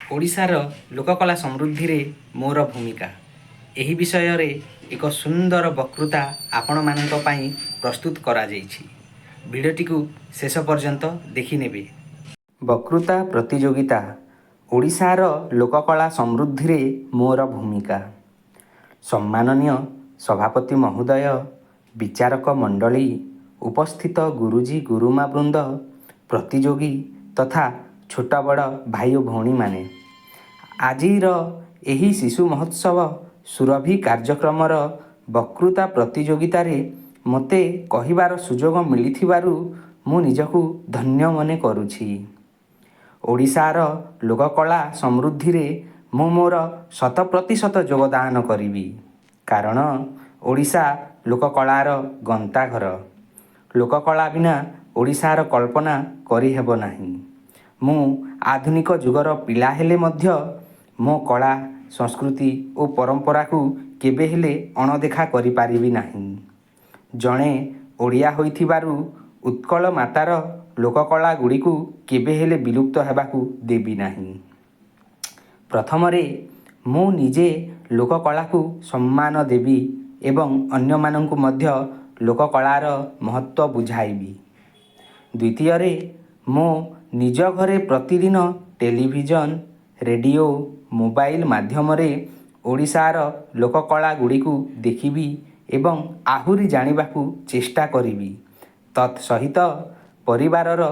ଓଡ଼ିଶାର ଲୋକକଳା ସମୃଦ୍ଧିରେ ମୋର ଭୂମିକା, ଏହି ବିଷୟରେ ଏକ ସୁନ୍ଦର ବକ୍ତୃତା ଆପଣମାନଙ୍କ ପାଇଁ ପ୍ରସ୍ତୁତ କରାଯାଇଛି। ଭିଡ଼ିଓଟିକୁ ଶେଷ ପର୍ଯ୍ୟନ୍ତ ଦେଖିନେବେ। ବକ୍ତୃତା ପ୍ରତିଯୋଗିତା, ଓଡ଼ିଶାର ଲୋକକଳା ସମୃଦ୍ଧିରେ ମୋର ଭୂମିକା। ସମ୍ମାନନୀୟ ସଭାପତି ମହୋଦୟ, ବିଚାରକ ମଣ୍ଡଳୀ, ଉପସ୍ଥିତ ଗୁରୁଜୀ ଗୁରୁମା ବୃନ୍ଦ, ପ୍ରତିଯୋଗୀ ତଥା ଛୋଟ ବଡ଼ ଭାଇ ଓ ଭଉଣୀମାନେ, ଆଜିର ଏହି ଶିଶୁ ମହୋତ୍ସବ ସୁରଭି କାର୍ଯ୍ୟକ୍ରମର ବକ୍ତୃତା ପ୍ରତିଯୋଗିତାରେ ମୋତେ କହିବାର ସୁଯୋଗ ମିଳିଥିବାରୁ ମୁଁ ନିଜକୁ ଧନ୍ୟ ମନେ କରୁଛି। ଓଡ଼ିଶାର ଲୋକକଳା ସମୃଦ୍ଧିରେ ମୁଁ ମୋର ଶତ ପ୍ରତିଶତ ଯୋଗଦାନ କରିବି, କାରଣ ଓଡ଼ିଶା ଲୋକକଳାର ଗନ୍ତାଘର। ଲୋକକଳା ବିନା ଓଡ଼ିଶାର କଳ୍ପନା କରିହେବ ନାହିଁ। ମୁଁ ଆଧୁନିକ ଯୁଗର ପିଲା ହେଲେ ମଧ୍ୟ ମୋ କଳା, ସଂସ୍କୃତି ଓ ପରମ୍ପରାକୁ କେବେ ହେଲେ ଅଣଦେଖା କରିପାରିବି ନାହିଁ। ଜଣେ ଓଡ଼ିଆ ହୋଇଥିବାରୁ ଉତ୍କଳ ମାତାର ଲୋକକଳା ଗୁଡ଼ିକୁ କେବେ ହେଲେ ବିଲୁପ୍ତ ହେବାକୁ ଦେବି ନାହିଁ। ପ୍ରଥମରେ ମୁଁ ନିଜେ ଲୋକକଳାକୁ ସମ୍ମାନ ଦେବି ଏବଂ ଅନ୍ୟମାନଙ୍କୁ ମଧ୍ୟ ଲୋକକଳାର ମହତ୍ତ୍ୱ ବୁଝାଇବି। ଦ୍ୱିତୀୟରେ, ମୋ ନିଜ ଘରେ ପ୍ରତିଦିନ ଟେଲିଭିଜନ, ରେଡ଼ିଓ, ମୋବାଇଲ ମାଧ୍ୟମରେ ଓଡ଼ିଶାର ଲୋକକଳା ଗୁଡ଼ିକୁ ଦେଖିବି ଏବଂ ଆହୁରି ଜାଣିବାକୁ ଚେଷ୍ଟା କରିବି, ତତ୍ ସହିତ ପରିବାରର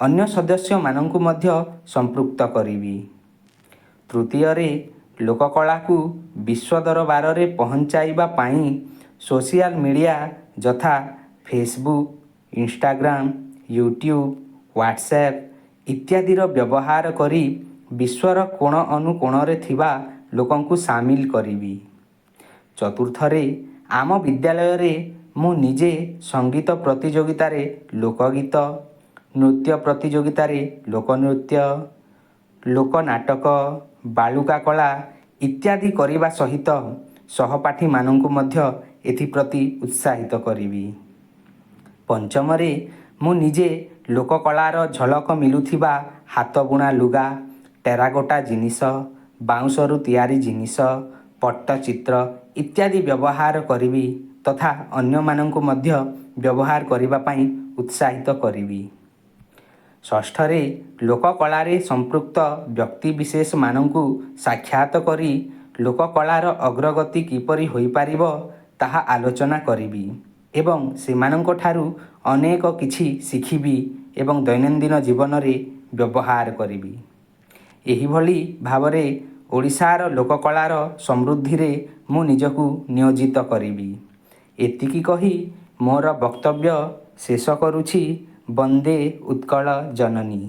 ଅନ୍ୟ ସଦସ୍ୟମାନଙ୍କୁ ମଧ୍ୟ ସମ୍ପୃକ୍ତ କରିବି। ତୃତୀୟରେ, ଲୋକକଳାକୁ ବିଶ୍ୱ ଦରବାରରେ ପହଞ୍ଚାଇବା ପାଇଁ ସୋସିଆଲ ମିଡ଼ିଆ ଯଥା ଫେସବୁକ୍, ଇନଷ୍ଟାଗ୍ରାମ, ୟୁଟ୍ୟୁବ୍, ହ୍ୱାଟ୍ସଆପ୍ ଇତ୍ୟାଦିର ବ୍ୟବହାର କରି ବିଶ୍ୱର କୋଣ ଅନୁକୋଣରେ ଥିବା ଲୋକଙ୍କୁ ସାମିଲ କରିବି। ଚତୁର୍ଥରେ, ଆମ ବିଦ୍ୟାଳୟରେ ମୁଁ ନିଜେ ସଙ୍ଗୀତ ପ୍ରତିଯୋଗିତାରେ ଲୋକଗୀତ, ନୃତ୍ୟ ପ୍ରତିଯୋଗିତାରେ ଲୋକନୃତ୍ୟ, ଲୋକନାଟକ, ବାଲୁକା କଳା ଇତ୍ୟାଦି କରିବା ସହିତ ସହପାଠୀମାନଙ୍କୁ ମଧ୍ୟ ଏଥିପ୍ରତି ଉତ୍ସାହିତ କରିବି। ପଞ୍ଚମରେ, ମୁଁ ନିଜେ ଲୋକକଳାର ଝଲକ ମିଳୁଥିବା ହାତବୁଣା ଲୁଗା, ଟେରାକୋଟା ଜିନିଷ, ବାଉଁଶରୁ ତିଆରି ଜିନିଷ, ପଟ୍ଟଚିତ୍ର ଇତ୍ୟାଦି ବ୍ୟବହାର କରିବି ତଥା ଅନ୍ୟମାନଙ୍କୁ ମଧ୍ୟ ବ୍ୟବହାର କରିବା ପାଇଁ ଉତ୍ସାହିତ କରିବି। ଷଷ୍ଠରେ, ଲୋକକଳାରେ ସମ୍ପୃକ୍ତ ବ୍ୟକ୍ତିବିଶେଷମାନଙ୍କୁ ସାକ୍ଷାତ କରି ଲୋକକଳାର ଅଗ୍ରଗତି କିପରି ହୋଇପାରିବ ତାହା ଆଲୋଚନା କରିବି ଏବଂ ସେମାନଙ୍କଠାରୁ ଅନେକ କିଛି ଶିଖିବି ଏବଂ ଦୈନନ୍ଦିନ ଜୀବନରେ ବ୍ୟବହାର କରିବି। ଏହିଭଳି ଭାବରେ ଓଡ଼ିଶାର ଲୋକକଳାର ସମୃଦ୍ଧିରେ ମୁଁ ନିଜକୁ ନିୟୋଜିତ କରିବି। ଏତିକି କହି ମୋର ବକ୍ତବ୍ୟ ଶେଷ କରୁଛି। ବନ୍ଦେ ଉତ୍କଳ ଜନନୀ।